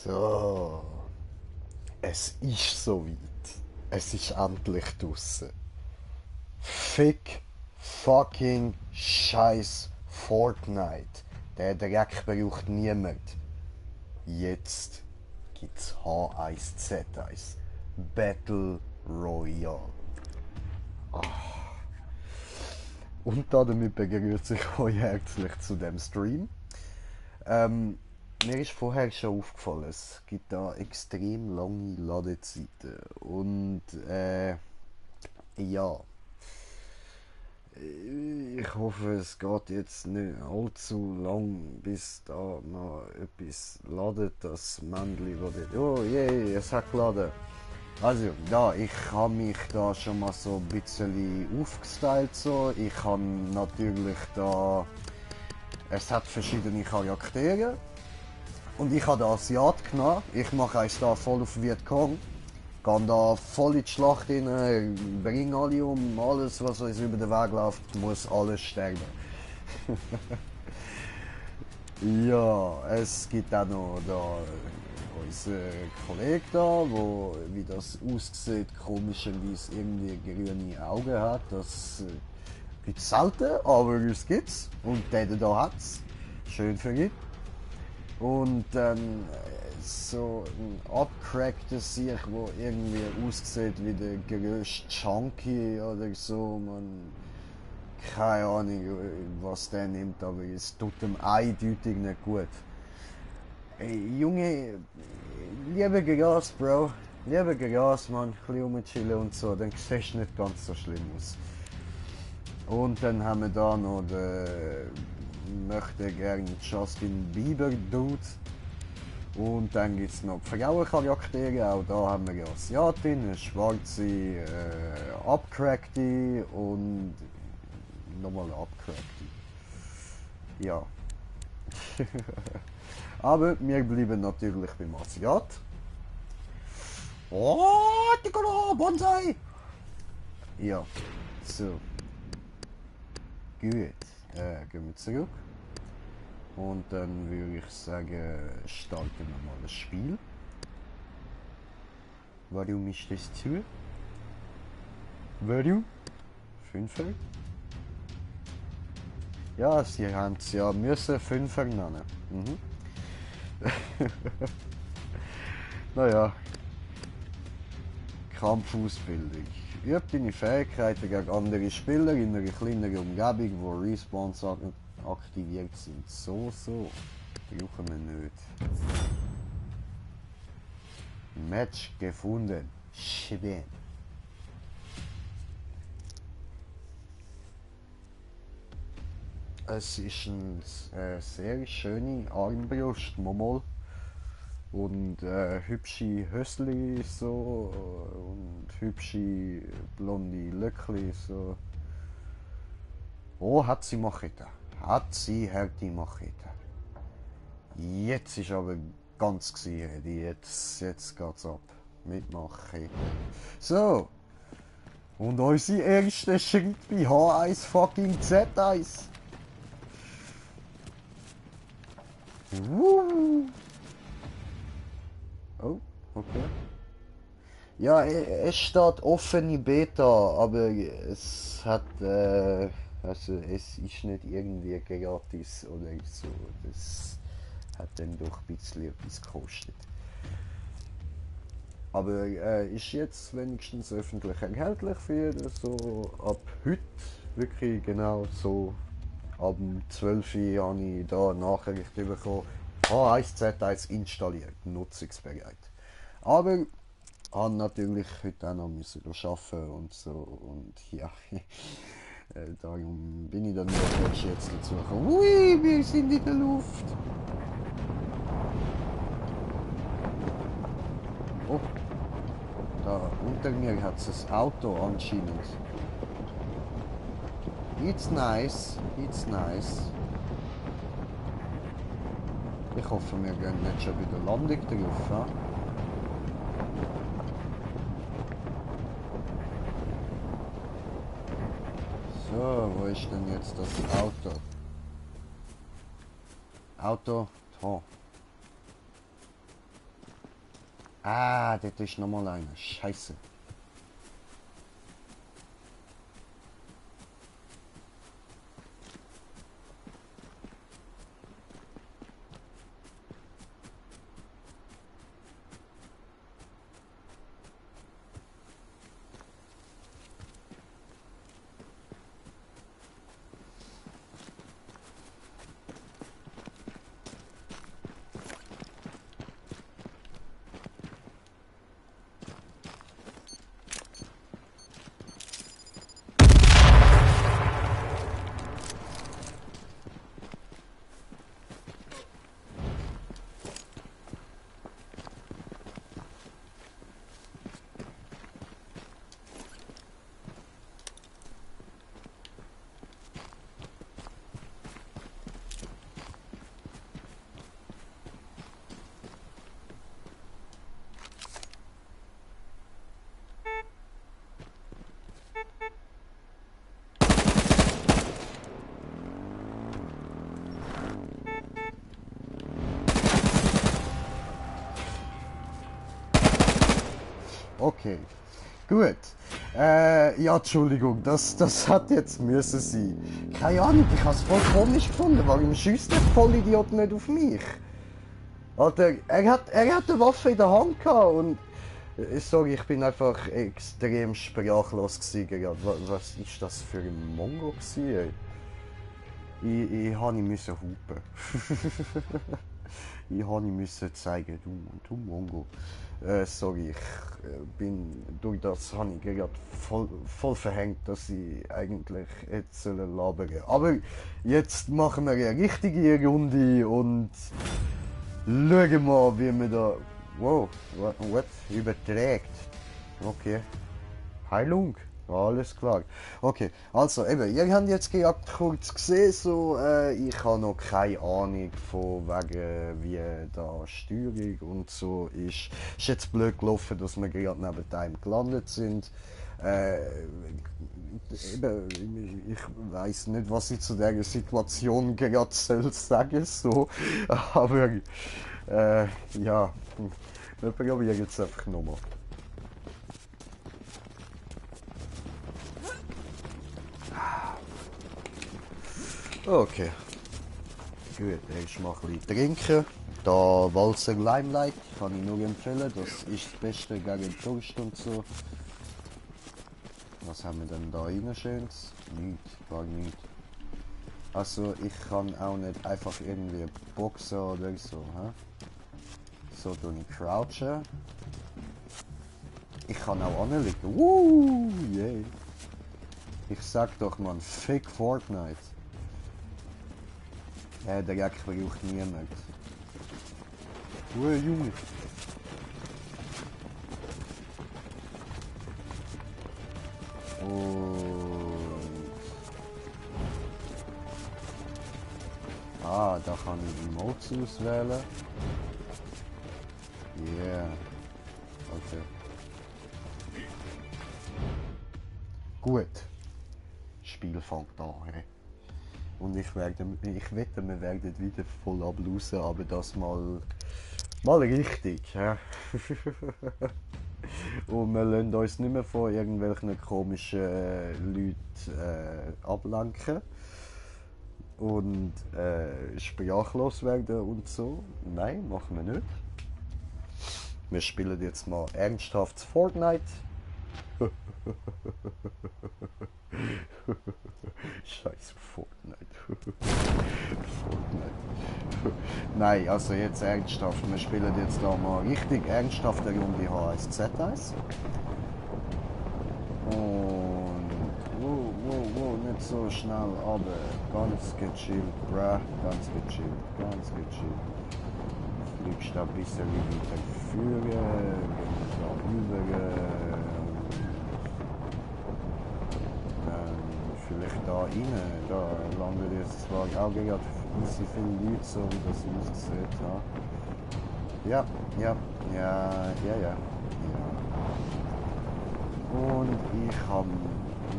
So, es ist soweit. Es ist endlich draussen. Fick fucking scheiß Fortnite. Der Dreck braucht niemand. Jetzt gibt's H1Z1 Battle Royale. Und damit begrüße ich euch herzlich zu dem Stream. Mir ist vorher schon aufgefallen, es gibt da extrem lange Ladezeiten. Und ja, ich hoffe, es geht jetzt nicht allzu lang, bis da noch etwas ladet, das Männchen, wo dort... Oh je, es hat geladen. Also, ja, ich habe mich da schon mal so ein bisschen aufgestylt. So. Ich habe natürlich da... Es hat verschiedene Charaktere. Und ich habe den Asiat genommen. Ich mache eins da voll auf Vietcong. Gehe da voll in die Schlacht rein, bringe alle um. Alles, was uns über den Weg läuft, muss alles sterben. Ja, es gibt auch noch da unseren Kollegen da, wo, wie das aussieht, komischerweise irgendwie grüne Augen hat. Das gibt's selten, aber es gibt's. Und der da hat's. Schön für ihn. Und dann so ein abcrackter Sieg, der irgendwie aussieht wie der grösste Chunky oder so. Man, keine Ahnung, was der nimmt, aber es tut ihm eindeutig nicht gut. Ey, Junge, lieber Gras, Bro. Lieber Gras, Mann. Ein bisschen rumchillen und so, dann siehst du nicht ganz so schlimm aus. Und dann haben wir da noch den möchte gerne Justin Bieber Dude. Und dann gibt es noch die Frauencharaktere, auch da haben wir eine Asiatin, eine schwarze, abcrackte und nochmal eine abcrackte. Ja. Aber wir bleiben natürlich beim Asiat. Oh, Ticolo, Bonsai! Ja, so. Gut, gehen wir zurück. Und dann würde ich sagen, starten wir mal das Spiel. Warum ist das zu? Warum? Fünfer? Ja, sie haben es ja müssen Fünfer nennen. Mhm. Naja. Kampfausbildung. Übe deine Fähigkeiten gegen andere Spieler in einer kleineren Umgebung, wo Respawns aktiviert sind. So. Brauchen wir nicht. Match gefunden. Schön. Es ist eine sehr schöne Armbrust, mal. Und hübsche Hösli so und hübsche blonde Löckli so. Oh, hat sie Machete. Hat sie harte Machete. Jetzt ist aber ganz gesichert. Jetzt geht's ab. Mit Machete. So. Und unser erster Schritt bei H1 fucking Z1. Oh, okay. Ja, es steht offene Beta, aber es hat, also es ist nicht irgendwie gratis oder so. Das hat dann doch ein bisschen etwas gekostet. Aber ist jetzt wenigstens öffentlich erhältlich für so ab heute, wirklich genau so. Ab 12 Uhr habe ich da eine Nachricht bekommen, H1Z1 installiert, nutzungsbereit. Aber habe natürlich heute auch noch müssen arbeiten und so und ja, darum bin ich dann jetzt dazu gekommen. Ui, wir sind in der Luft! Oh, da unter mir hat es ein Auto anscheinend. It's nice, it's nice. Ich hoffe, wir gehen nicht schon bei der Landung drauf. Ja? So, wo ist denn jetzt das Auto? Auto, da. Ah, das ist nochmal einer. Scheiße. Okay, gut. Ja, Entschuldigung, das hat jetzt müssen sein. Keine Ahnung, ich habe es voll komisch gefunden. Warum schießt der Vollidiot nicht auf mich? Alter, er hat eine Waffe in der Hand gehabt und... Sorry, ich bin einfach extrem sprachlos gewesen gerade. Was ist das für ein Mongo gewesen, ey? Ich musste hupen. Ich musste zeigen, du Mongo. Sorry, ich bin durch das habe ich gerade voll verhängt, dass ich eigentlich jetzt labern soll. Aber jetzt machen wir eine richtige Runde und schauen mal, wie wir da... Wow, what? Überträgt. Okay. Heilung. Alles klar. Okay, also eben, ihr habt jetzt gerade kurz gesehen, so, ich habe noch keine Ahnung von wegen, wie da Steuerung und so ist. Ist jetzt blöd gelaufen, dass wir gerade neben einem gelandet sind. Eben, ich weiß nicht, was ich zu dieser Situation gerade sagen so, aber ja, wir probieren jetzt einfach nochmal. Okay, gut, erstmal ein bisschen trinken. Da Walser Limelight kann ich nur empfehlen, das ist das Beste gegen Durst und so. Was haben wir denn da rein Schönes? Nichts, gar nichts. Also ich kann auch nicht einfach irgendwie boxen oder so, hä? So tue ich crouchen. Ich kann auch anliegen. Yeah. Ich sag doch man, fick Fortnite. Der Gag braucht niemand. Junge. Und... Ah, da kann ich Emotes auswählen. Yeah. Okay. Gut. Spiel fängt an. Hey. Und ich wette, wir werden wieder voll ablosen, aber das mal richtig. Ja? Und wir lassen uns nicht mehr von irgendwelchen komischen Leuten ablenken und sprachlos werden und so. Nein, machen wir nicht. Wir spielen jetzt mal ernsthaft Fortnite. Scheiße, Fortnite. Fortnite. Nein, also jetzt ernsthaft. Wir spielen jetzt da mal richtig ernsthaft eine Runde H1Z1. Und... Wow, nicht so schnell, aber ganz gechillt, bruh. Ganz gechillt. Fliegst da ein bisschen weiter führen, gehen da rüber. Vielleicht da rein, da landet jetzt zwar auch gerade so viele Leute, so wie das aussieht. Ja. Und ich habe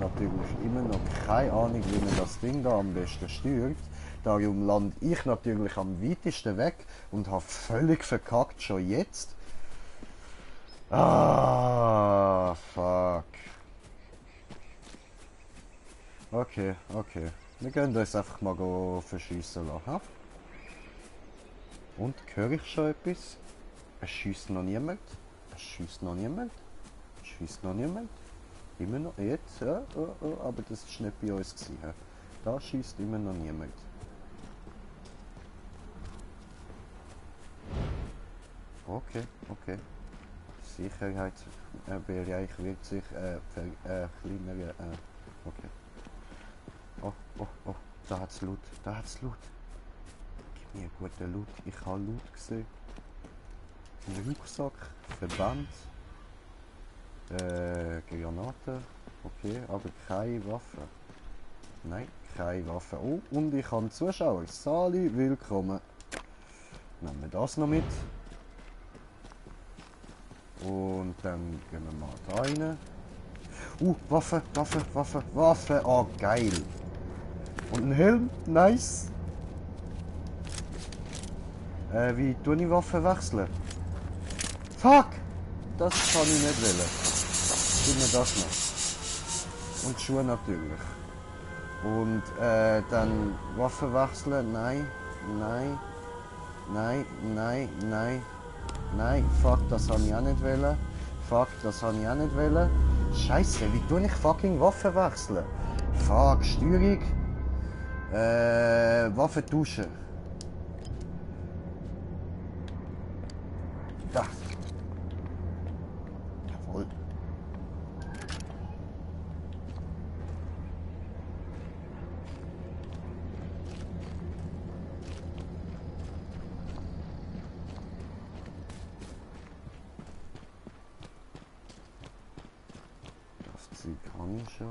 natürlich immer noch keine Ahnung, wie man das Ding da am besten steuert. Darum lande ich natürlich am weitesten weg und habe völlig verkackt schon jetzt. Ah, fuck. Okay, okay. Wir gehen uns einfach mal verschiessen lassen. Ha? Und, höre ich schon etwas? Es schießt noch niemand. Es schießt noch niemand. Es schießt noch niemand. Immer noch. Jetzt, ja. Aber das ist nicht bei uns gewesen. Da schießt immer noch niemand. Okay, okay. Sicherheitsbereich wird sich verkleinern. Okay. Oh, oh, oh. Da hat's Loot. Da hat's Loot. Gib mir guten Loot. Ich habe Loot gesehen. Ein Rucksack. Verband. Granaten. Okay, aber keine Waffe. Nein, keine Waffe. Oh, und ich habe Zuschauer. Sali, willkommen. Nehmen wir das noch mit. Und dann gehen wir mal da rein. Waffe, Waffe, Waffe, Waffe. Oh, geil. Und ein Helm. Nice. Wie tue ich Waffe wechseln? Fuck! Das kann ich nicht wählen. Gib mir das noch. Und Schuhe natürlich. Und dann Waffe wechseln. Nein, nein, nein, nein, nein. Nein, fuck, das habe ich auch nicht wählen. Fuck, das habe ich auch nicht wählen. Scheiße, wie tue ich fucking Waffe wechseln? Fuck, Steuerung. Waffe tauschen. Da. Jawohl. Das Zeug kann ich schon.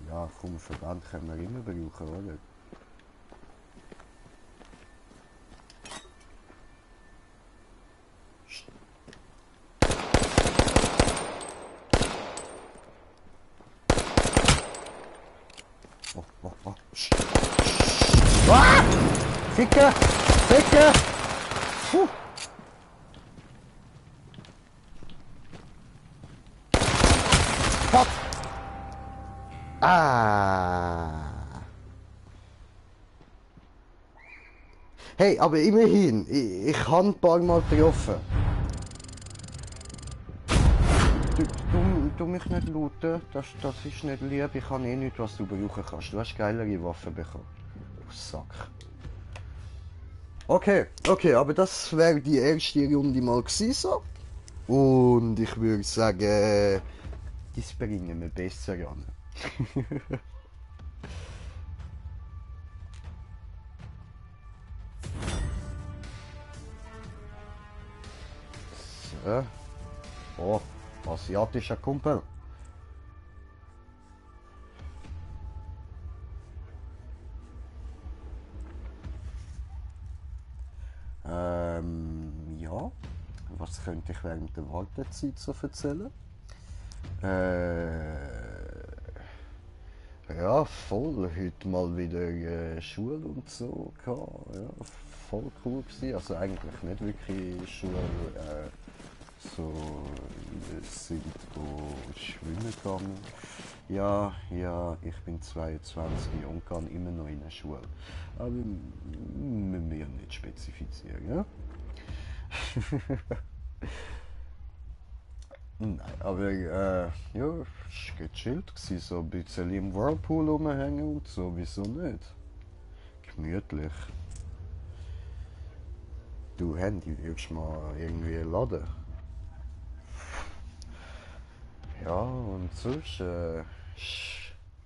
Ja, komm, Verband können wir immer brauchen, oder? Oh, oh, oh. Ah! Ficke! Ficke! Puh. Fuck! Ah! Hey, aber immerhin, ich habe ein paar Mal getroffen. Du mich nicht looten, das ist nicht lieb, ich habe eh nichts, was du brauchen kannst. Du hast geilere Waffen bekommen. Du Sack. Okay, okay, aber das wäre die erste Runde mal gewesen, so. Und ich würde sagen, das bringen wir besser an. So. Oh, asiatischer Kumpel. Ja. Was könnte ich während der Wartezeit so erzählen? Ja, voll. Heute mal wieder Schule und so gehabt. Ja, voll cool gewesen. Also eigentlich nicht wirklich Schule. So, wir sind schwimmen gegangen. Ja, ja, ich bin 22 und kann immer noch in der Schule. Aber müssen wir nicht spezifizieren, ja? Nein, aber ja, es war gechillt, so ein bisschen im Whirlpool rumhängen und so, wieso nicht? Gemütlich. Du Handy, willst du mal irgendwie laden? Ja, und sonst,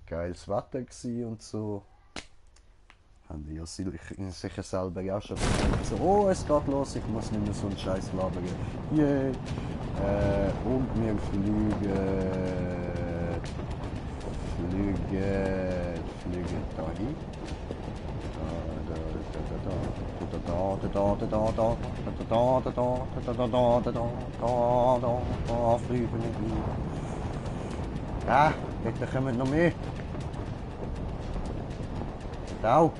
geiles Wetter und so. Haben die ja sicher selber auch schon gesagt, so, oh, es geht los, ich muss nicht mehr so einen Scheiß labern. Yay! Und wir fliegen dahin. Da fliegen wir hin. Ja, bitte kommen noch mehr. Ciao.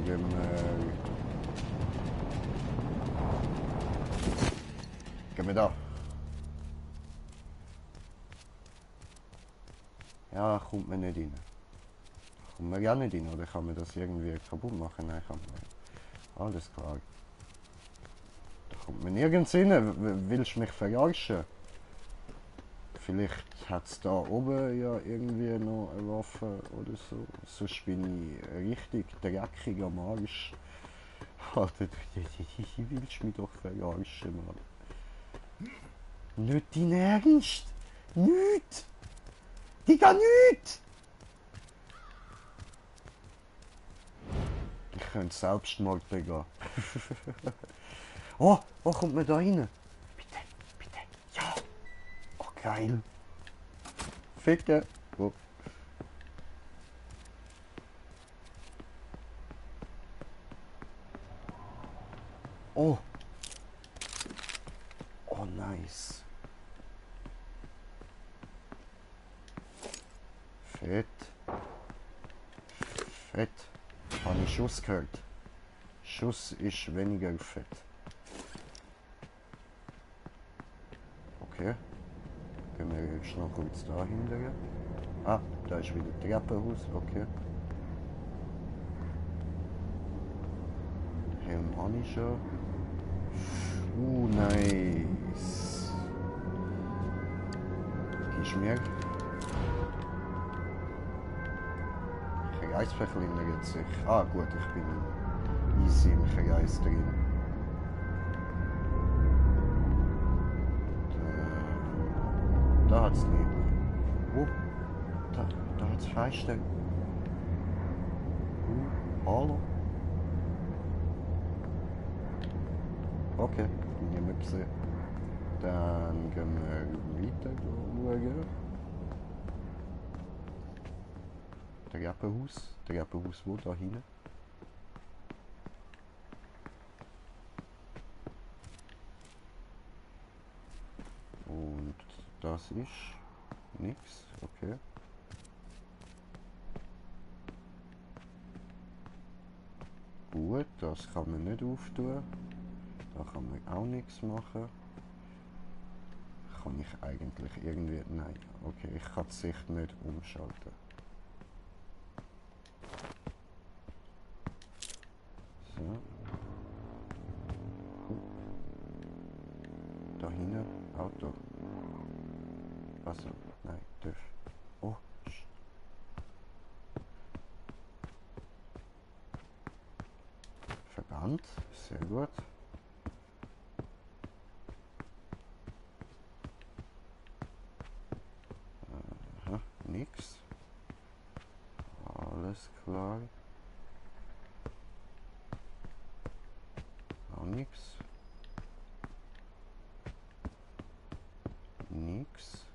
gehen wir... Gehen wir da. Ja, kommt man nicht rein. Kommt man ja nicht rein, oder kann man das irgendwie kaputt machen? Nein, kann man nicht. Alles klar. Da kommt man nirgends rein. Willst du mich verarschen? Vielleicht hat es da oben ja irgendwie noch eine Waffe oder so. Sonst bin ich richtig dreckig am Arsch. Alter, du willst mich doch verarschen, Mann. Nicht dein Ernst? Nicht! Digga, nicht! Ich könnte Selbstmord begehen. Oh, kommt man da rein? Bitte, bitte, ja! Oh, geil! Ficken! Oh. Oh! Oh, nice! Fett! Fett! Habe ich Schuss gehört? Schuss ist weniger fett. Okay. Gehen wir jetzt noch kurz da hinterher. Ah, da ist wieder Treppenhaus. Okay. Helm habe ich schon. Nice. Gibst mir? Kreis verkleinert sich. Ah gut, ich bin easy im Kreis drin. Da hat es nicht. Oh, da hat es Feinstellen. Hallo. Okay, nicht mehr gesehen. Dann gehen wir weiter schauen. Treppenhaus wo da hinten? Und das ist nichts, okay. Gut, das kann man nicht auftun. Da kann man auch nichts machen. Kann ich eigentlich irgendwie... Nein, okay, ich kann die Sicht nicht umschalten. So. Da hinten, Auto. Also, nein, darf. Oh, Verband, sehr gut. Aha, nix. Alles klar. Auch nix. Nix.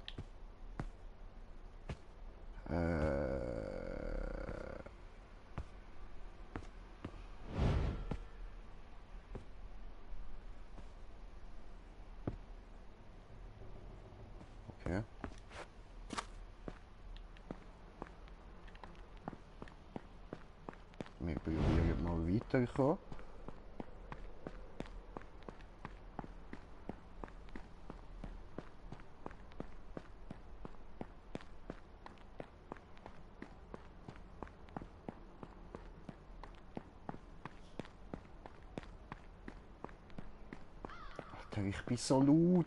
Okay. Wir probieren mal weiterkommen. Alter, ich bin so laut.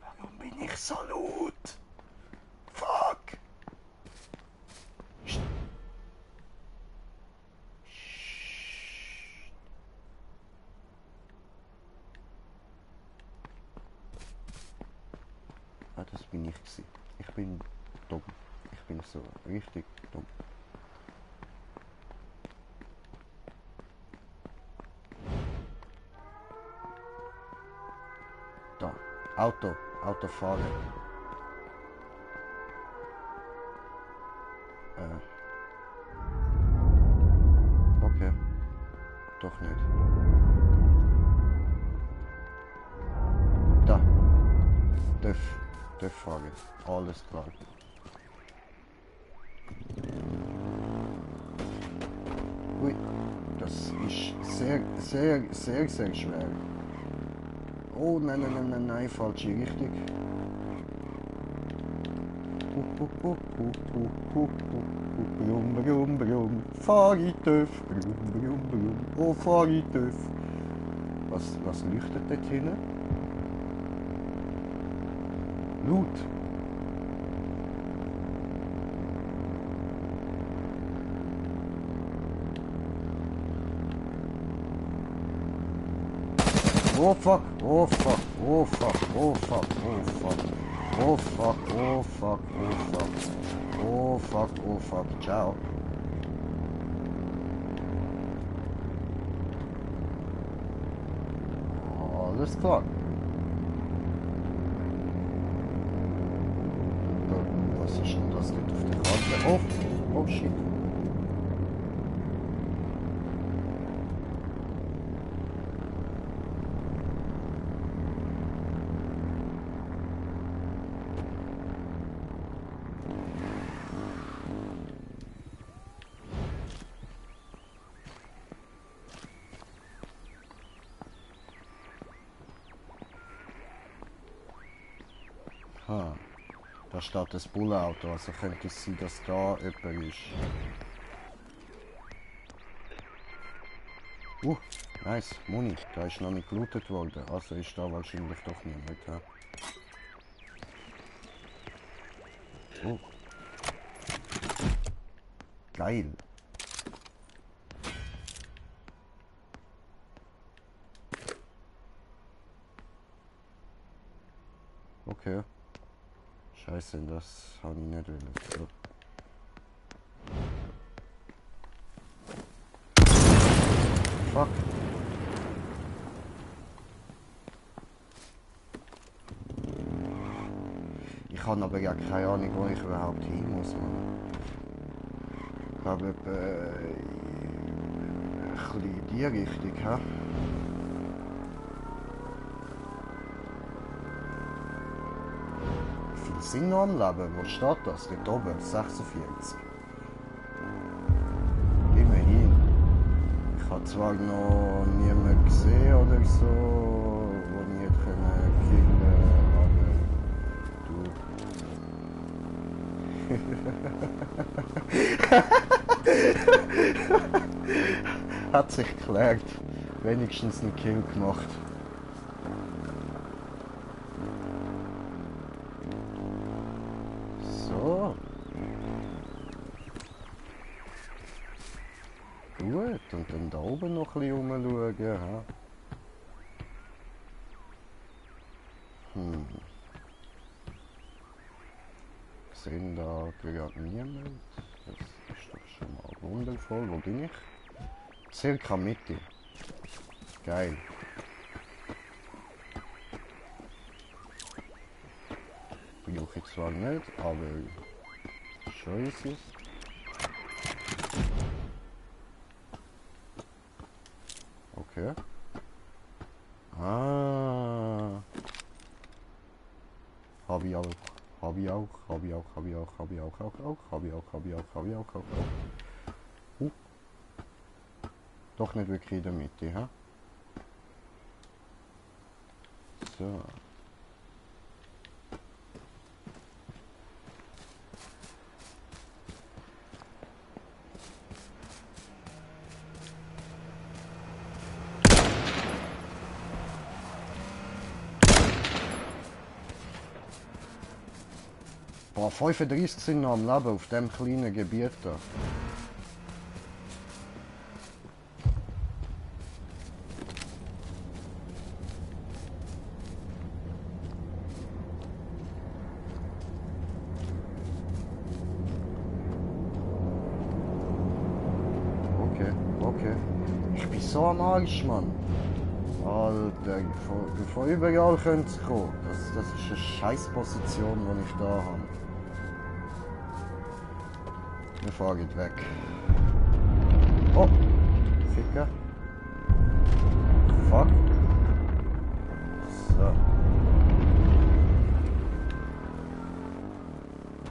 Warum bin ich so laut? Fuck! Ah, das bin ich gewesen. Ich bin dumm. Ich bin so richtig dumm. Da. Autofahren. Okay. Doch nicht. Da. Darf fahren. Alles klar. ist sehr, sehr, sehr, sehr schwer. Oh nein, nein, nein, nein, nein, falsche Richtung. Brum, brum, brum. Fahr ich TÜV. Brum, brum, brum. Oh, fahr ich TÜV. Was leuchtet dort hinten? Laut. Oh fuck, oh fuck, oh fuck, oh fuck, oh fuck. Oh fuck, oh fuck, oh fuck. Oh fuck, oh fuck, ciao. Alles klar. Was ist denn das dort auf der Karte? Oh, oh shit. Ha, da steht das Bullauto, also könnte es sein, dass da jemand ist. Nice, Muni, da ist noch nicht gelootet worden, also ist da wahrscheinlich doch niemand. Ja. Oh. Geil. Okay. Scheiße, das habe ich nicht wollen. So. Fuck. Ich habe aber ja keine Ahnung, wo ich überhaupt hin muss, man. Ich glaube, ein bisschen in die Richtung, hä? Wie viel sind noch am Leben? Wo steht das? Dort oben, 46. Immerhin. Ich habe zwar noch niemanden gesehen oder so, wo ich hätte killen, aber du. Hat sich geklärt. Wenigstens einen Kill gemacht. So. Gut, und dann da oben noch ein bisschen rumschauen. Ja. Sind da gerade niemand? Das ist doch schon mal wundervoll. Wo bin ich? Circa Mitte. Geil. Brauche ich zwar nicht, aber schon ist es. Okay. Ah. Habe ich auch. Habe ich auch. Habe ich auch. Habe ich auch. Habe ich auch. Habe ich auch. Habe ich auch. Habe ich auch. Doch nicht wirklich in der Mitte, ha? So. Boah, 35 sind noch am Leben auf dem kleinen Gebiet da. Okay. Ich bin so am Arsch, Mann. Alter, von überall könnte es kommen. Das ist eine scheiß Position, die ich da habe. Wir fahren weg. Oh! Ficker. Fuck. So.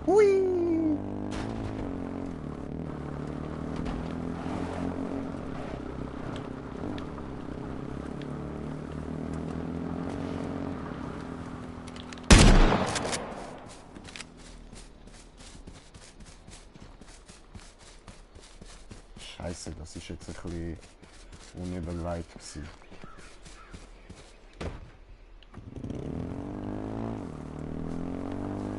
Hui! Scheiße, das ist jetzt ein bisschen unüberlegt gewesen.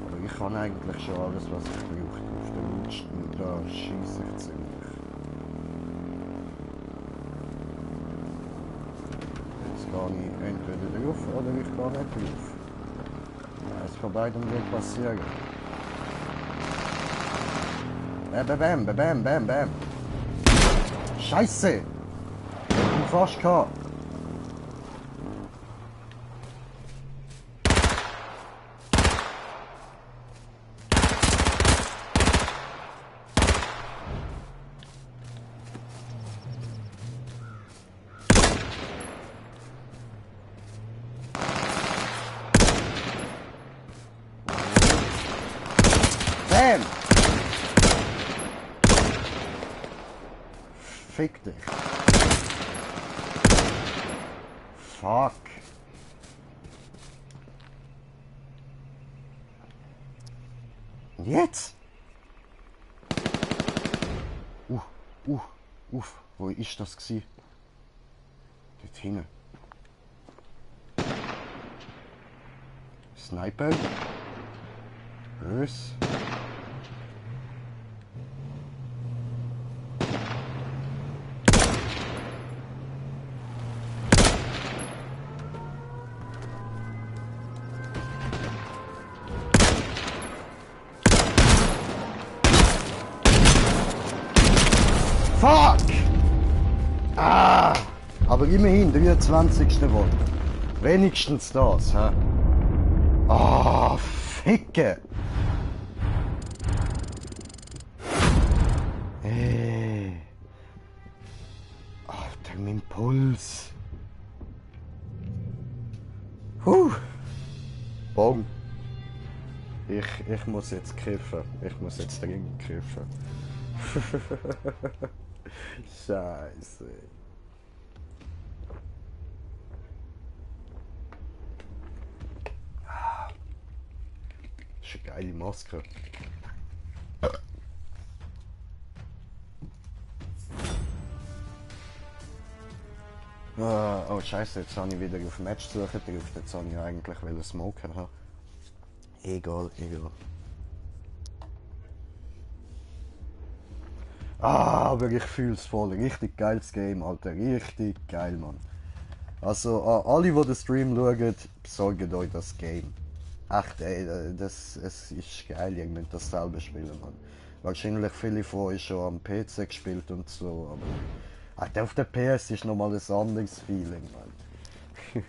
Aber ich habe eigentlich schon alles, was ich brauche. Auf den Lutschen, da schieße ich ziemlich. Jetzt gehe ich entweder drauf oder ich gehe nicht drauf. Eins von beidem wird passieren. Bam, bam, bam, bam, bam, bam. Scheiße! Ich bin fast gehabt. Bam! Fick dich. Fuck. Und jetzt? Wo ist das gsi? Dort hinten. Sniper. Bös. Fuck! Ah! Aber immerhin, 23. Woche. Wenigstens das, hä? Ah, Ficke! Alter, mein Puls. Boom. Ich muss jetzt kiffen. Ich muss jetzt dringend kiffen. Scheiße. Das ist eine geile Maske. Oh Scheiße, jetzt habe ich wieder auf Match suchen drauf. Jetzt habe ich eigentlich smoken haben. Egal. Aber ich fühle es voll. Richtig geiles Game, Alter. Richtig geil, Mann. Also, alle, die den Stream schauen, besorgt euch das Game. Echt, ey, es ist geil, ihr müsst das selber spielen, Mann. Wahrscheinlich viele von euch schon am PC gespielt und so, aber Alter, auf der PS ist nochmal ein anderes Feeling, Mann.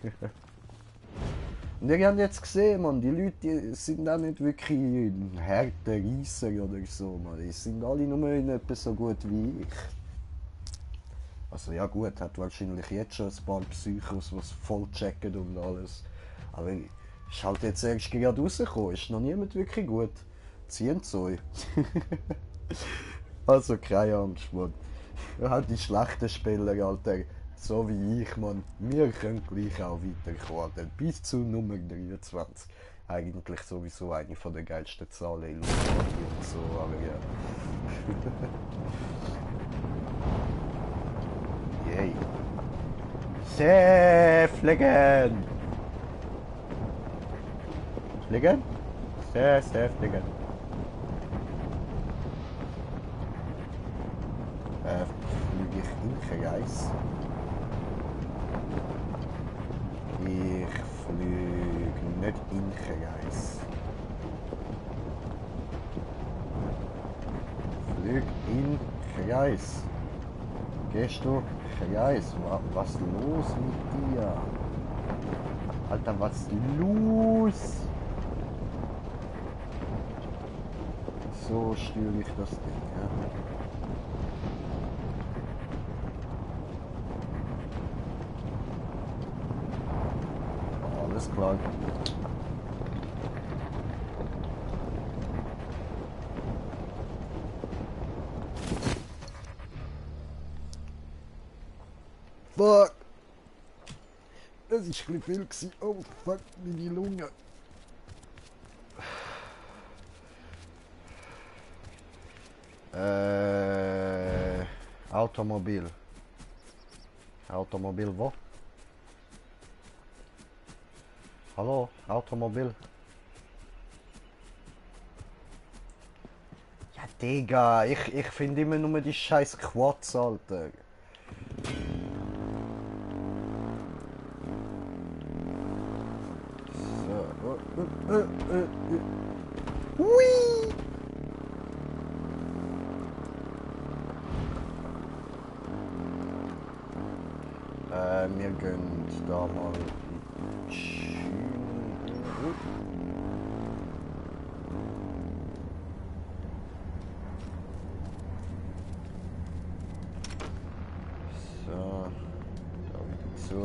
Und ihr habt jetzt gesehen, Mann, die Leute die sind auch nicht wirklich harte Reisser oder so, Mann. Die sind alle nur etwa so gut wie ich. Also ja gut, hat wahrscheinlich jetzt schon ein paar Psychos, die es voll checken und alles. Aber ist halt jetzt erst gerade rausgekommen, ist noch niemand wirklich gut. Zieht's euch. Also keine Angst, Mann. Halt die schlechten Spieler, Alter, so wie ich, Mann, wir können gleich auch weiterkommen, Alter. Bis zu Nummer 23. Eigentlich sowieso eine von der geilsten Zahlen in Lufthansa und so, aber ja. Yay. Safe fliegen! Fliegen? Safe fliegen. Fliege ich in Kreis? Ich fliege nicht in Kreis. Flieg in Kreis. Gehst du Kreis? Was los mit dir? Alter, was los? So stühle ich das Ding, ja. Alles klar. Fuck! Das ist ein bisschen viel. Oh fuck, meine Lunge. Automobil. Automobil wo? Hallo, Automobil. Ja, Digga, ich finde immer nur die scheiß Quads, Alter. So. Hui! Wir gehen da mal in die Schiene. So, da wieder zu.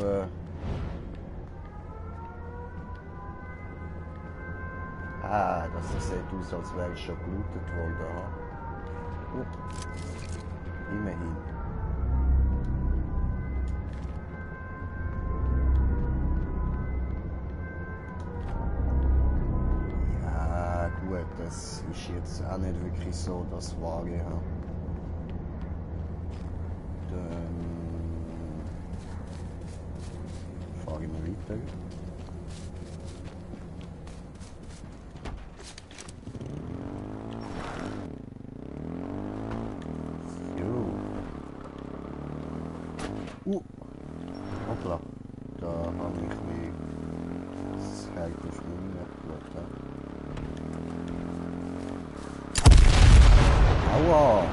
Ah, das sieht aus, als wäre ich schon gelootet worden. Immerhin. Ja, gut, das ist jetzt auch nicht wirklich so das Wahre. Ja. Dann fahre ich mal weiter. Hoppla, da habe ich mich das Herz auf mich geschaut. Aua!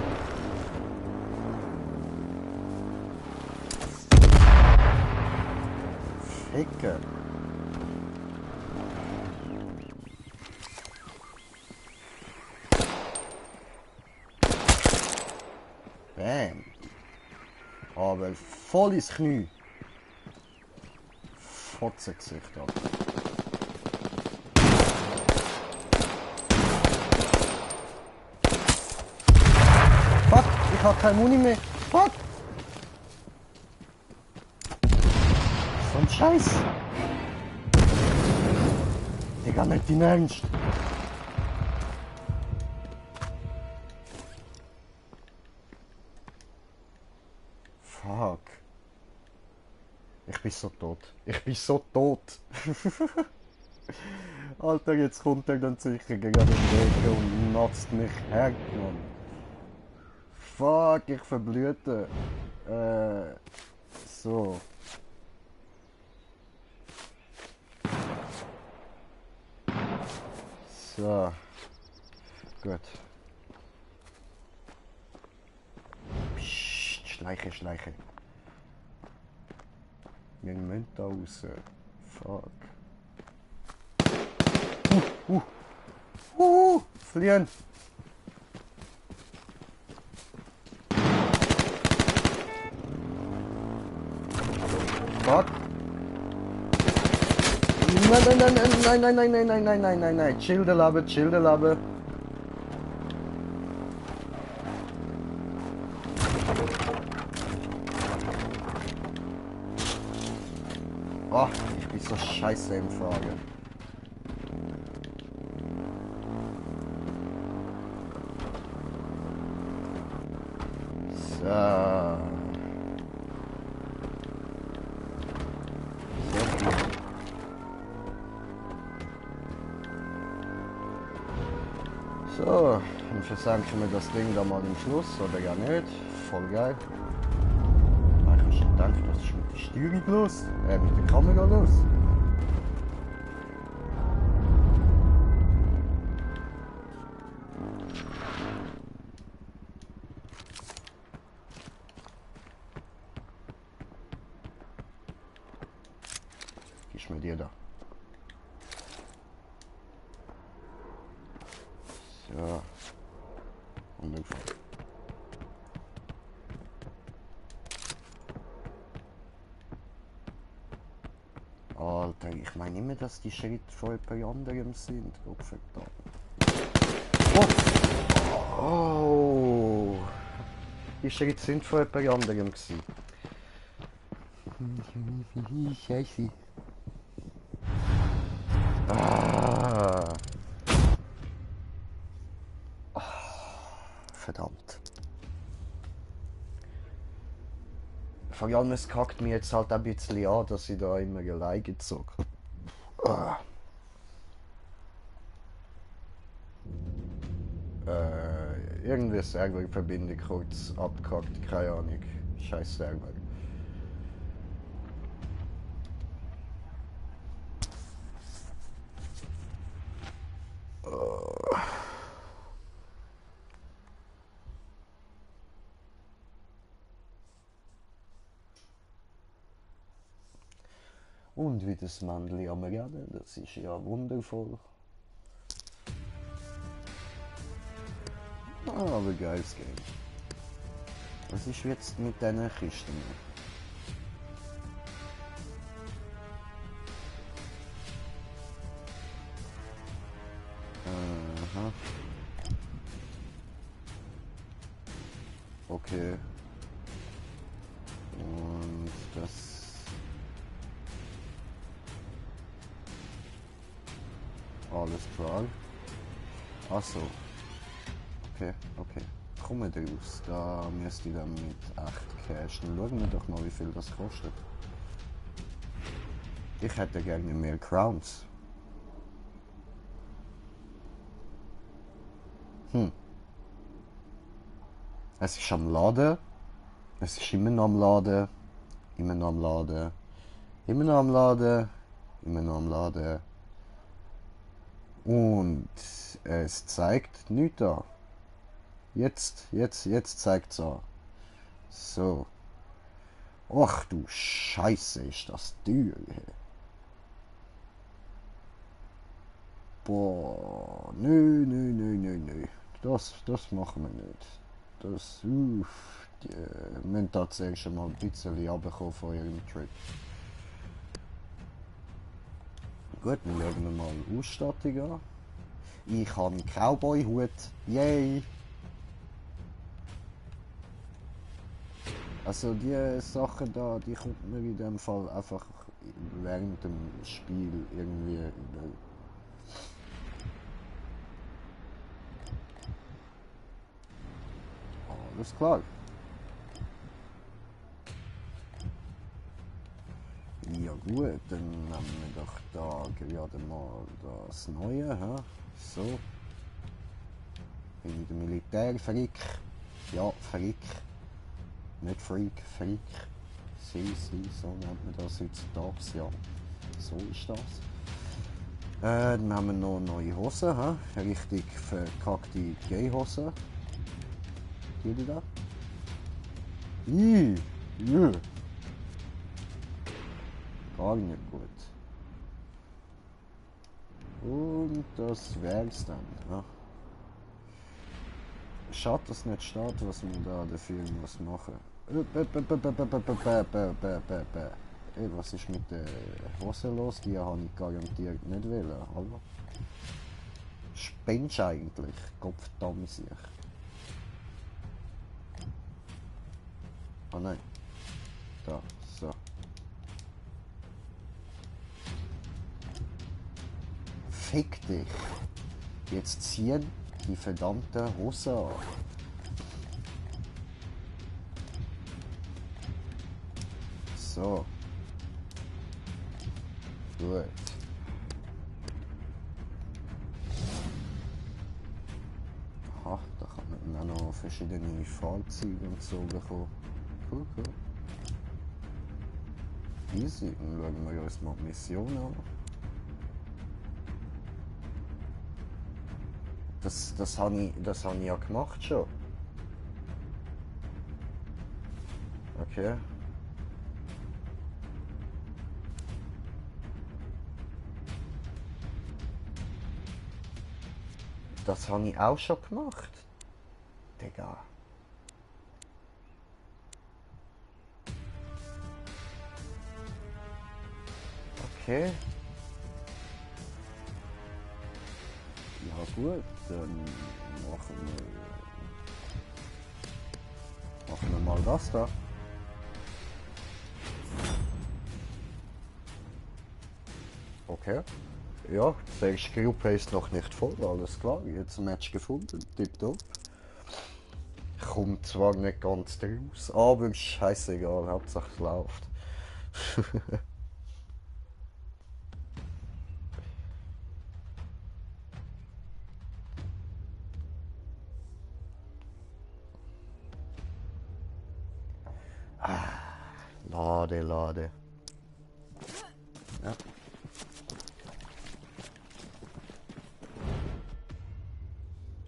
Ficke! Bam! Aber voll ins Knie! Fotzengesicht, Alter. Fuck, ich hab keine Muni mehr. Fuck! So ein Scheiß! Digga, nicht dein Ernst! Fuck. Ich bin so tot. Ich bin so tot. Alter, jetzt kommt er dann sicher gegen den Weg und natzt mich her, Mann. Fuck, ich verblühte. So. So. Gut. Psst, schleiche, schleiche. Wir müssen da raus. Fuck. Fliehen! Fuck! Nein, nein, nein, nein, nein, nein, nein, nein, nein, nein, nein, nein, chill the Labe, chill the Labe. Oh, ich bin so scheiße im Fragen. So. So, dann versenken wir das Ding da mal im Schluss, oder gar nicht. Voll geil. Ich habe schon gedacht, das ist mit der Steuerung los. Mit der Kamera los. Gib mir dir da. So. Und dann Alter, ich meine immer, dass die Schritte von jemand anderem sind. Oh, verdammt. Oh! Oh! Die Schritte sind von jemand anderem gewesen. Scheiße. Ah! Oh, verdammt. Vor allem, es kackt mich jetzt halt ein bisschen an, dass ich da immer alleine zocke. Ah. Irgendwie Serververbindung kurz abgekackt, keine Ahnung. Scheiß Server. Und wie das Männchen am Reden, das ist ja wundervoll. Ah, aber geiles Game. Was ist jetzt mit diesen Kisten? Aha. Okay. Und das... Alles klar. Achso. Okay, okay. Komme raus. Da müsste ich dann mit 8 Cash. Dann schauen wir doch mal, wie viel das kostet. Ich hätte gerne mehr Crowns. Es ist am Laden. Es ist immer noch am Laden. Immer noch am Laden. Immer noch am Laden. Immer noch am Laden. Und es zeigt nichts an. Jetzt zeigt es an. So. Ach du Scheiße, ist das teuer. Boah, nö. Das machen wir nicht. Das, die müssen tatsächlich schon mal ein bisschen runterkommen von ihrem Trip. Gut, dann schauen wir mal Ausstattung an. Ich habe einen Cowboy-Hut. Yay! Also die Sachen da, die kommt mir in dem Fall einfach während dem Spiel irgendwie über. Alles klar. Ja gut, dann nehmen wir doch da gerade mal das Neue. He? So. Bin ich der Militärfreak? Ja, Freak. Nicht Freak, Freak. Si, so nennt man das heutzutage, ja. So ist das. Dann haben wir noch neue Hosen, he? Richtig verkackte Gay-Hosen. Die da? Ja. Gar nicht gut. Und das wär's dann. Ja. Schade, dass nicht steht, was man da dafür muss machen. Was ist mit der Hose los? Die habe ich garantiert nicht wählen. Hallo? Spinnst du eigentlich? Kopfdamm sich. Oh nein. Da, so. Fick dich. Jetzt ziehen die verdammte Hose an. So. Gut. Aha, da kann man auch noch verschiedene Fahrzeuge und so bekommen. Cool. Easy. Dann schauen wir uns mal die Mission an. Das habe ich ja gemacht schon. Okay. Das habe ich auch schon gemacht. Digga. Okay. Ja gut, dann machen wir mal das da. Okay. Ja, die erste Gruppe ist noch nicht voll, alles klar. Jetzt ein Match gefunden, tipptopp. kommt zwar nicht ganz draus, aber ist scheißegal, Hauptsache es läuft. Lade. Ja.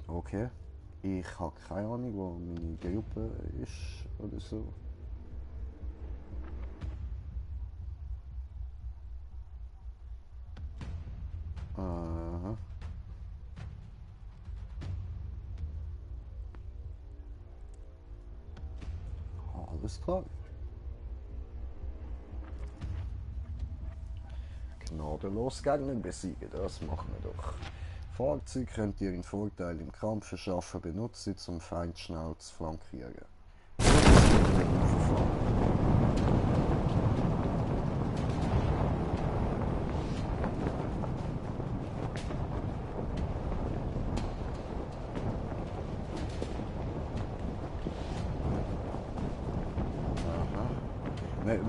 Okay. Ich habe keine Ahnung, wo meine Gruppe ist oder so. Aha. Alles klar. Gnadenlos Gegner besiegen, das machen wir doch. Fahrzeug könnt ihr ihren Vorteil im Kampf verschaffen, benutzt sie zum Feind schnell zu flankieren.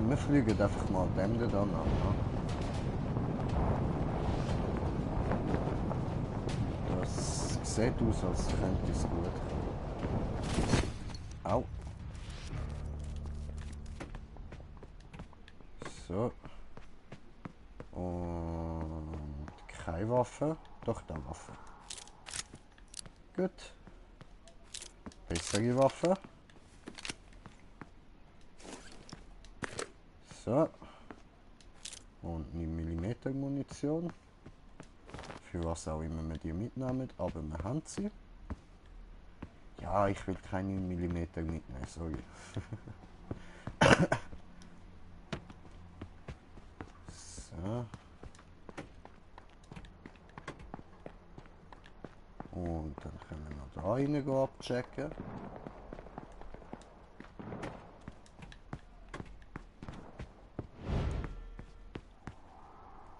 Wir fliegen einfach mal dem dann an. Ne? Das sieht aus, als könnte es gut kommen. Au. So. Und keine Waffe. Doch, da Waffe. Gut. Bessere Waffe. So. Und 9 mm Munition. Für was auch immer wir die mitnehmen, aber wir haben sie. Ja, ich will keine 9 mm mitnehmen, sorry. So. Und dann können wir noch da rein abchecken.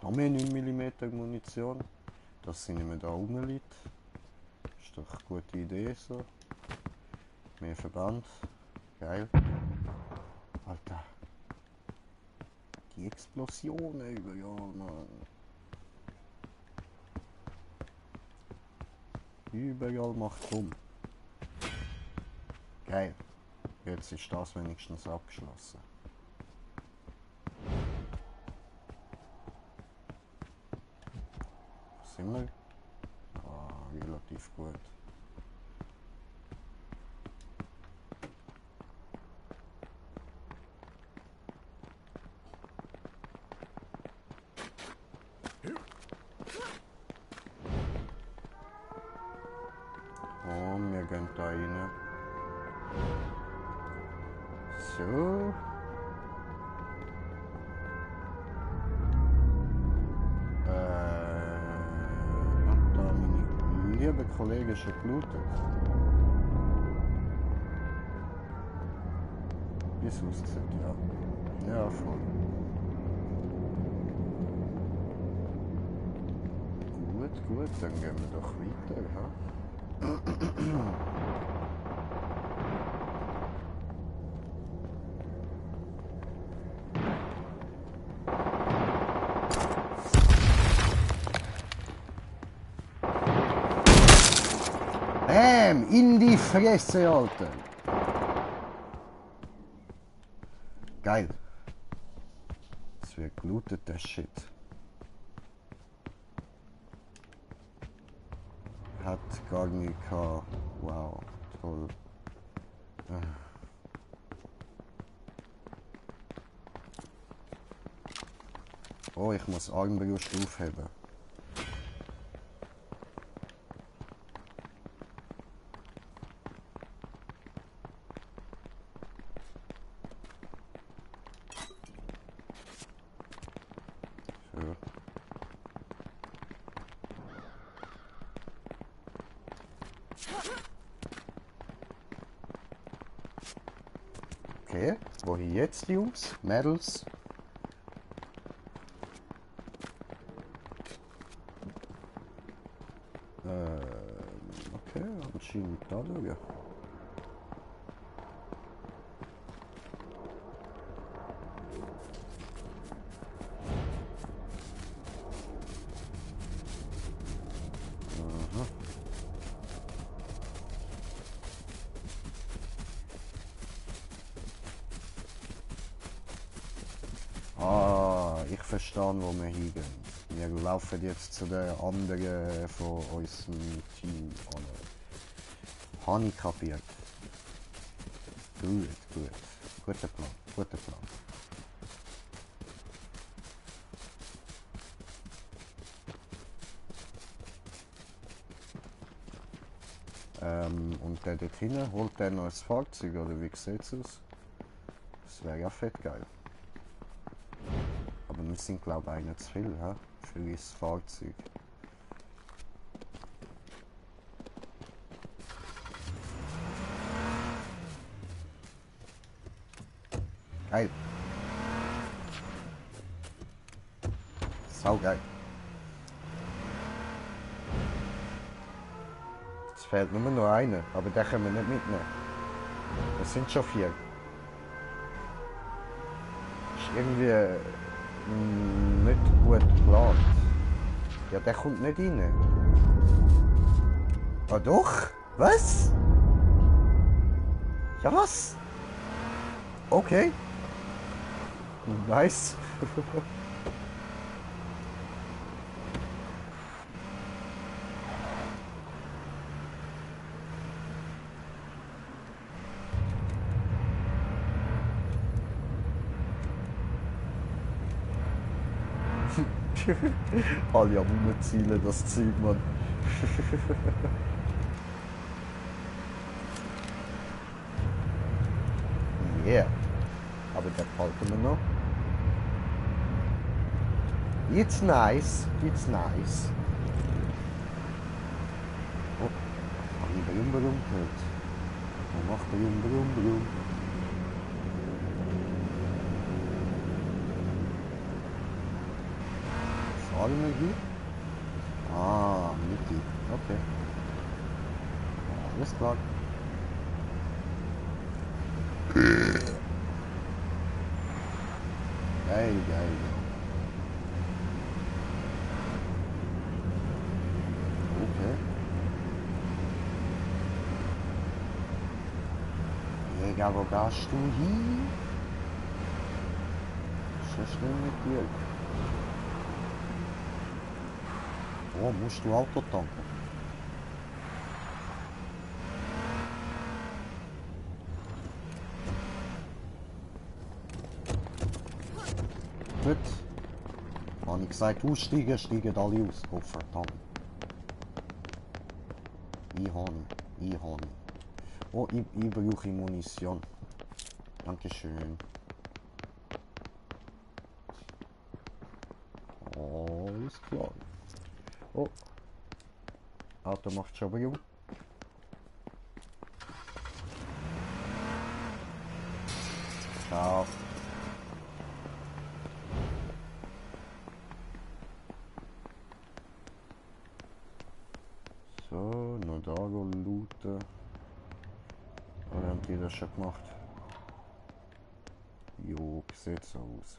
Noch mehr 9 mm Munition. Das sind nicht mehr da rumliegt. Ist doch eine gute Idee so. Mehr Verband. Geil. Alter. Die Explosionen überall, Mann. Überall macht rum. Geil. Jetzt ist das wenigstens abgeschlossen. Sind wir? Ah, relativ gut. Oh, wir gehen da rein. So. Da meine liebe Kollegen schon geblutet. Wie es aussieht, ja. Ja, voll. Gut, dann gehen wir doch weiter, ha? Bam! In die Fresse, Alter! Geil. Es wird gelootet, der Shit. Hat gar nicht gehabt. Wow, toll. Oh, ich muss Armbrust aufheben. So. Okay, wohin jetzt, Jungs? Mädels? Okay, anscheinend da schauen. Ah, ich verstehe, wo wir hingehen. Wir laufen jetzt zu den anderen von unserem Team an. Habe ich kapiert. Gut, gut. Guter Plan, guter Plan. Und der dort hinten, holt der noch ein Fahrzeug oder wie sieht es aus? Das wäre ja fett geil. Aber wir sind glaube ich einer zu viel, he? Für das Fahrzeug. Geil. Sau geil. Es fehlt nur noch einer, aber den können wir nicht mitnehmen. Es sind schon 4. Ist irgendwie nicht gut geplant. Ja, der kommt nicht rein. Ah doch? Was? Ja was? Okay. Nice. Alle am Rumzielen, das Zeug, Mann. Yeah. Aber den behalten wir noch. It's nice. It's nice. Oh, habe ich Brum Brum gehört? Was macht Brum Brum Brum? Fahren wir hier? Ah, Mickey. Okay. Alles klar. Geil, geil. Okay. Jäger, wo gehst du hin? So schnell mit dir. Oh, musst du Auto tanken? Gut. Habe ich gesagt, aussteigen, steigen alle aus. Oh verdammt. Ich habe. Oh, ich brauche Munition. Dankeschön. Alles klar. Oh. Auto macht schon Brum. Ciao. So, noch da looten. Oder haben die das schon gemacht? Jo, sieht so aus.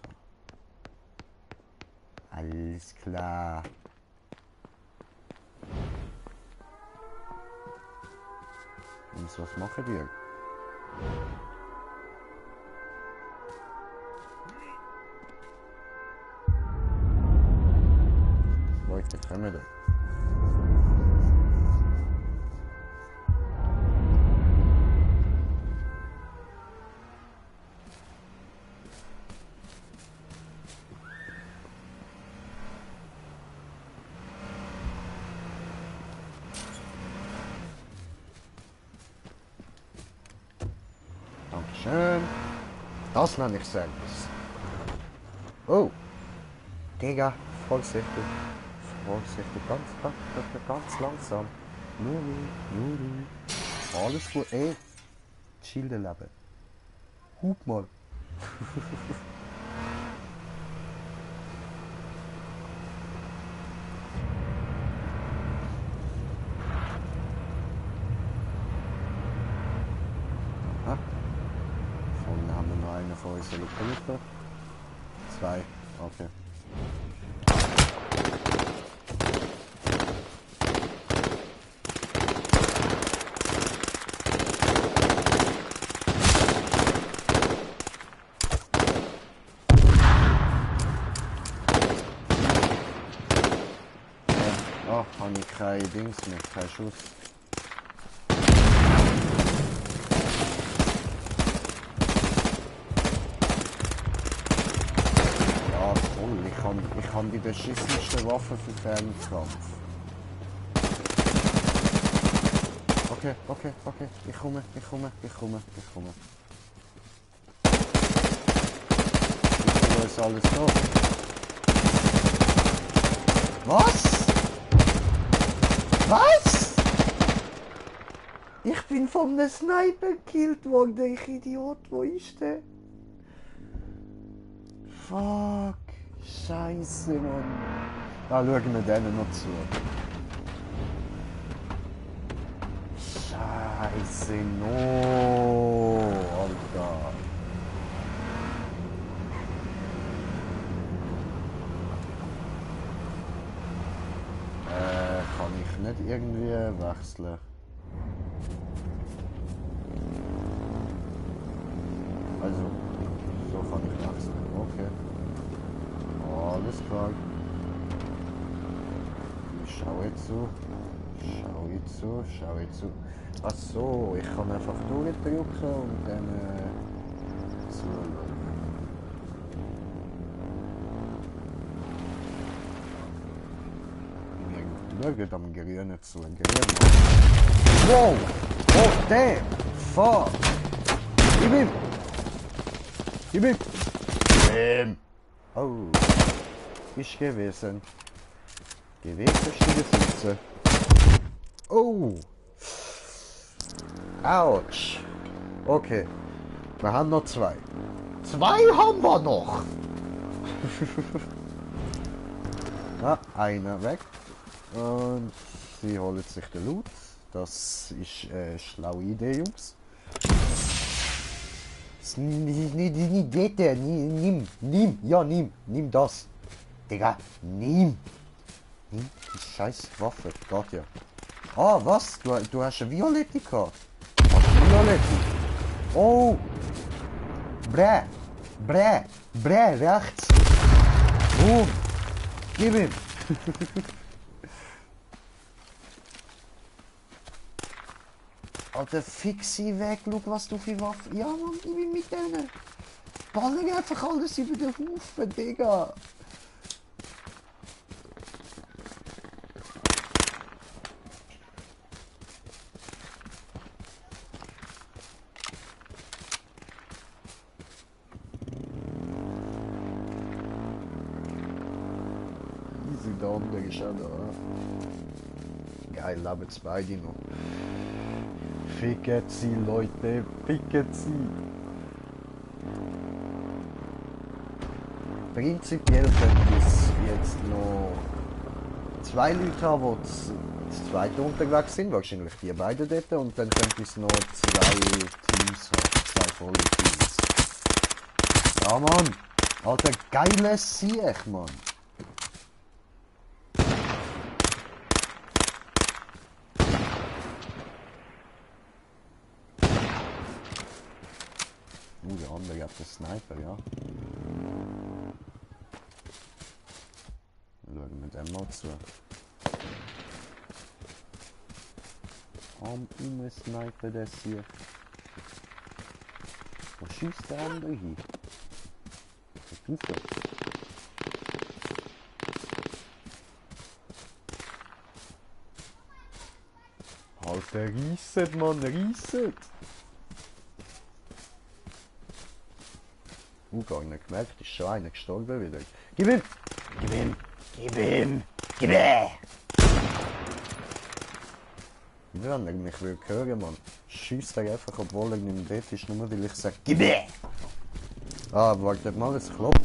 Alles klar. Und was machen die? Leute, kommen da. Dankeschön. Das nenne ich Service. Oh. Digga, vorsichtig. Vorsichtig, ganz langsam. Nur ruhig. Alles gut. Ey, chill Leben. Hup mal. Aha. Vorne haben wir noch einen von unseren Lokaliten. 2. Okay. habe ich kein Dings mehr, kein Schuss. Ja, toll, ich kann die beschissenste Waffe für Fernkampf. Okay, ich komme. Wo ist alles da? Was? Was? Ich bin von einem Sniper gekillt worden, ich Idiot, wo ist der? Fuck, Scheiße, Mann. Da schauen wir denen noch zu. Scheiße, no, Alter. Kann ich nicht irgendwie wechseln? Also, so kann ich wechseln. Okay. Alles klar. Ich schaue zu. Ach so, ich kann einfach durchdrücken und dann zuschauen. Wir schauen am Grünen zu. Wow! Oh, damn! Fuck! Gib ihm! Oh! Ist gewesen. Stille. Oh! Autsch! Okay. Wir haben noch zwei. Zwei haben wir noch! Einer weg. Und sie holen sich den Loot. Das ist eine schlaue Idee, Jungs. Nimm das. Digga, nimm die scheiß Waffe, geht ja. Ah, was? Du hast eine Violette gehabt. Oh! Brä, rechts. Boom. Gib ihm. Alter, fix sie weg, schau was du für Waffen... Ja Mann, ich bin mit denen. Ballern einfach alles über den Haufen, Digga. Easy, der andere ist auch da. Geil, leben beide noch. Ficket sie, Leute, ficket sie. Prinzipiell könnte es jetzt noch zwei Leute haben, die zu zweit unterwegs sind, wahrscheinlich die beiden dort, und dann könnte es noch zwei Teams haben, zwei volle Teams. Ja Mann, alter geiles Sieg, Mann. Der andere hat den Sniper, ja. Schauen wir dem mal zu. Am Sniper das hier. Wo schießt der andere hin? Was ist das? Alter, reisset, Mann, reisset! Gar nicht gemerkt, ist schon einer gestorben wieder. Gib ihm! Ich will mich hören, Mann. Schießt er einfach, obwohl er nicht mehr dort ist, nur weil ich sage, gib ihm! Ah, wartet mal, es klopft.